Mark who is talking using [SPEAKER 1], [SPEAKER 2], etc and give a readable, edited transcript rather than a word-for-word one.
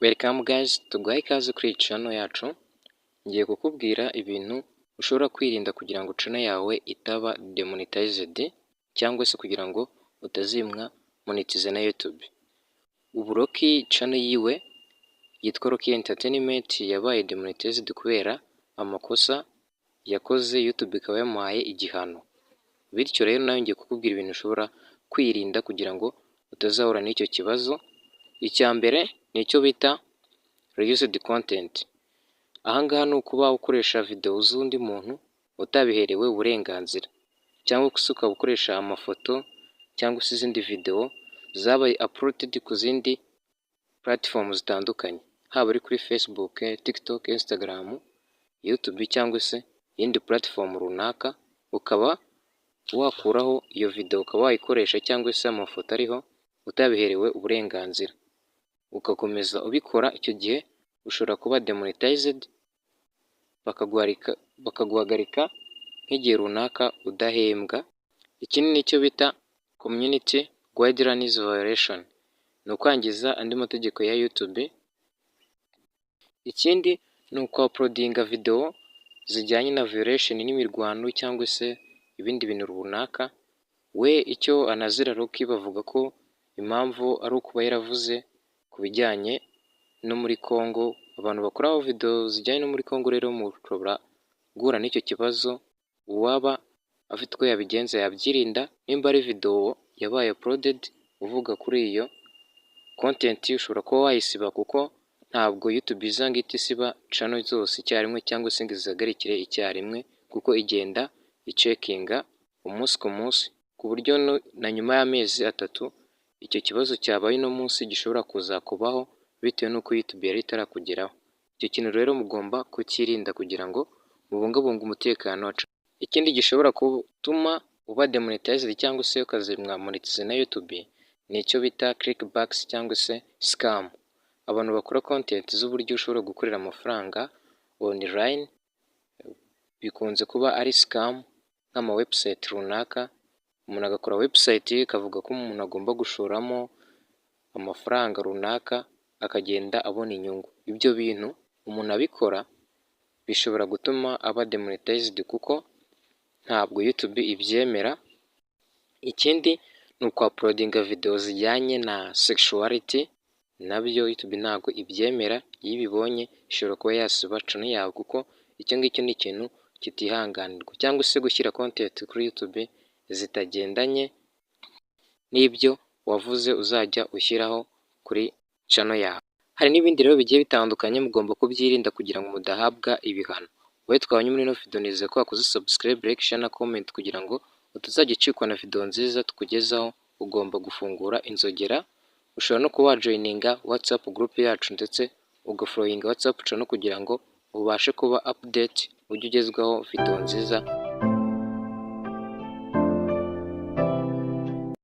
[SPEAKER 1] Welcome guys, tuguhaye ikaze kuri iyi channel yacu. Ngiye kukubwira ibintu ushobora kwirinda kugira ngo channel yawe itaba demonetized, cyangwa se kugira ngo utazimwa monetize na YouTube. Ubu Rocky, channel yiwe yitwa Rocky Entertainment yabaye demonetized kubera amakosa yakoze, YouTube ikaba yamuhaye igihano. Bityo rero nawe ngiye kukubwira ibintu ushobora kwirinda kugira ngo utazahura n'icyo kibazo. Icya mbere ni icyo bita reused content. Ahangaha ni ukuba ukoresha video z'undi muntu utabiherewe uburenganzira, cyangwa se ukaba ukoresha amafoto cyangwa se izindi video zabaye uploaded ku zindi platform zitandukanye, haba ari kuri Facebook, TikTok, Instagram, YouTube cyangwa se iyindi platform runaka, ukaba wakuraho iyo video ukaba wayikoresha cyangwa se amafoto ariho utabiherewe uburenganzira, ugakomeza ubikora. Icyo gihe ushobora kuba demonetized, bakaguhagarika nk'igihe runaka udahembwa. Ikindi ni icyo bita community guidelines violation, ni ukwangiza andi mategeko ya YouTube. Ikindi ni uku-uploadinga video zijyanye na violation n'imirwano cyangwa se ibindi bintu runaka. We icyo anazira Rocky, bavuga ko impamvu ari ukuba yaravuze ku bijyanye no muri Congo. Abantu bakora video zijyanye no muri Congo rero mushobora guhura n'icyo kibazo. Uwaba afite uko yabigenza yabyirinda. Nimba ari video yabaye uploaded uvuga kuri iyo content, ushobora kuba wayisiba, kuko ntabwo YouTube iza ngo ihite isiba channel zose icyarimwe cyangwa se ngo izihagarikire icyarimwe, kuko igenda i-checkinga umunsi ku munsi, ku buryo na nyuma y'amezi 3 icyo kibazo cyabaye uno munsi gishobora kuzakubaho bitewe n'uko YouTube yari itarakugeraho. Icyo kintu rero mugomba kucyirinda kugira ngo mubungabunge umutekano wacu. Ikindi gishobora gutuma uba demonetized cyangwa se ukazimwa monetize na YouTube ni icyo bita clickbait cyangwa se scam. Abantu bakora content z'uburyo ushobora gukorera amafaranga online bikunze kuba ari scam, nk'ama website runaka, umuntu agakora website ikavuga ko umuntu agomba gushoramo amafaranga runaka akagenda abona inyungu. Ibyo bintu umuntu abikora bishobora gutuma aba demonetized, kuko ntabwo YouTube ibyemera. Ikindi ni uku-uploadinga video zijyanye na sexuality, nabyo YouTube ntabwo ibyemera. Iyo ibibonye ishobora kuba yasiba channel yawe, kuko icyo ngicyo ni ikintu kitihanganirwa, cyangwa se gushyira content kuri YouTube zitagendanye n'ibyo wavuze uzajya ushyiraho kuri channel yawe. Hari n'ibindi rero bigiye bitandukanye, mugomba kubyirinda kugira ngo mudahabwa ibihano. Wowe twabonye muri ino video, nizeye ko wakoze subscribe, like, share na comment kugira ngo utazajya ucikwa na video nziza tukugezaho. Ugomba gufungura inzogera. Ushobora no kuba wajoininga WhatsApp group yacu, ndetse ugafollowinga WhatsApp channel kugira ngo ubashe kuba update, ujye ugezwaho video nziza.